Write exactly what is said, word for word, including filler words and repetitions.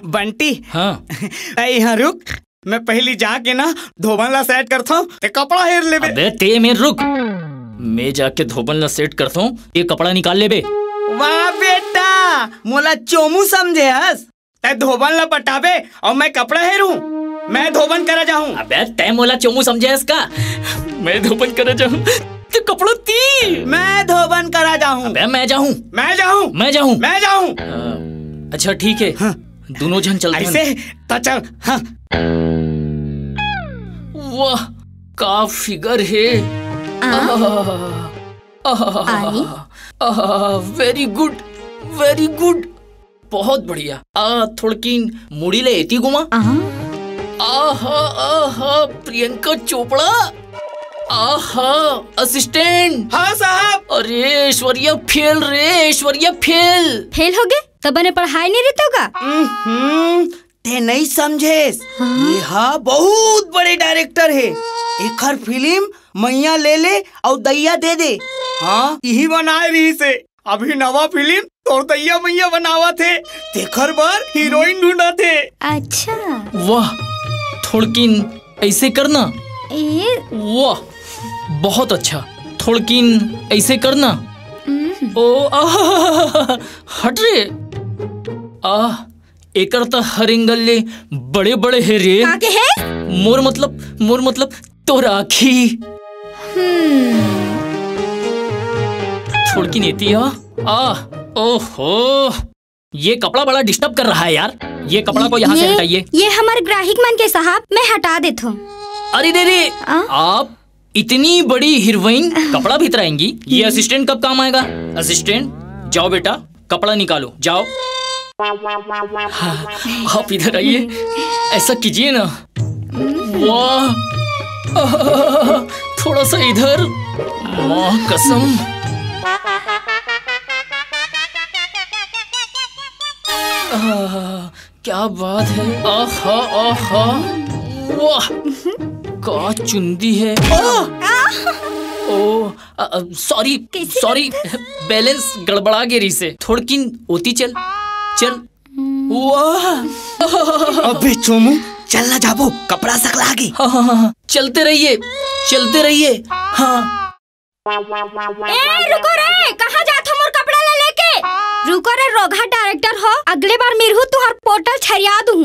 बंटी, हाँ। तै यहाँ रुक, मैं पहली जाके ना धोबन ला सेट करथों, ते कपड़ा हेर लेबे। अबे ते में रुक, मैं जाके धोबन ला सेट करथों, ये कपड़ा निकाल लेबे। वाह बेटा, मोला चोमू समझे हस? तै धोबन ला पटाबे अउ मैं कपड़ा हेरूं? मैं धोबन करा जाहूं। अबे तै मोला चोमू समझे हस का? मैं धोबन करा जाहूं, ते कपड़ा ती। मैं धोबन करा जाहूं। अबे मैं जाहूं। मैं जाहूं। मैं जाहूं। मैं जाहूं। अ, अच्छा ठीक है, हाँ। दोनों झन चलते हैं। ऐसे? तो चल, हाँ। वाह, का फिगर है। आ? आह, आह, आई? आह, very good, very good। बहुत बढ़िया। आ, थोड़किन मुड़ी ले एती घुमा। आहा। आहा, आहा, प्रियंका चोपड़ा। आहा, असिस्टेंट। हाँ साहब। अरे ऐश्वर्या फेल रे, ऐश्वर्या फेल। फेल हो गे? त बने पढ़ाई नहीं रहते होगा? हम्म, ते नहीं समझेस। हाँ? ये हा बहुत बड़े डायरेक्टर हे। एखर फिल्म मैया ले ले अउ दैया दे दे। हाँ, इही बनाए रहिस हे। अभी नवा फिल्म तोर दैया मैया बनावत हे, तेखर बर हीरोइन ढूंढत हे। अच्छा। वाह, थोड़किन ऐसे करना। ए? वाह, बहुत अच्छा। थोड़किन ऐसे करना। हम्म। ओ, आह, हट रे। आह, एकर त हर एंगल ले बड़े-बड़े हे रे। का के हे? मोर मतलब, मोर मतलब तोर आँखी। हम्म। थोड़किन एती आ। आ, ओहो। ये कपड़ा बड़ा डिस्टर्ब कर रहा है यार। ये कपड़ा को यहाँ से ये, हटाइए। ये हमारे ग्राहक मन के साहब, मैं हटा देथों। अरे रे रे, आ? आप इतनी बड़ी हीरोइन कपड़ा भितराएंगी? ये असिस्टेंट कब काम आएगा? असिस्टेंट, जाओ बेटा, कपड़ा निकालो, जाओ। हाँ, आप इधर आइए, ऐसा कीजिए ना। वाह, थोड़ा सा इधर। माँ कसम। आह, क्या बात है। आहा, आहा। वाह, का चुंदी है। आह! ओ, अ, अ, सॉरी, कैसे सॉरी, करथस? बैलेंस गड़बड़ा गे रहिसे। थोड़किन ओती चल, चल। वाह। अबे चोमू, चल ना जाबो, कपड़ा सकला गे। हाँ, हाँ, हाँ, हाँ। चलते रहिए, चलते रहिए। हाँ। ए, रुको रे, कहाँ जात हो मोर कपड़ा ला लेके? रुको रे, रोगहा डायरेक्टर हो, अगले बार मिरहू तुहार पोर्टल छरिया दूँ।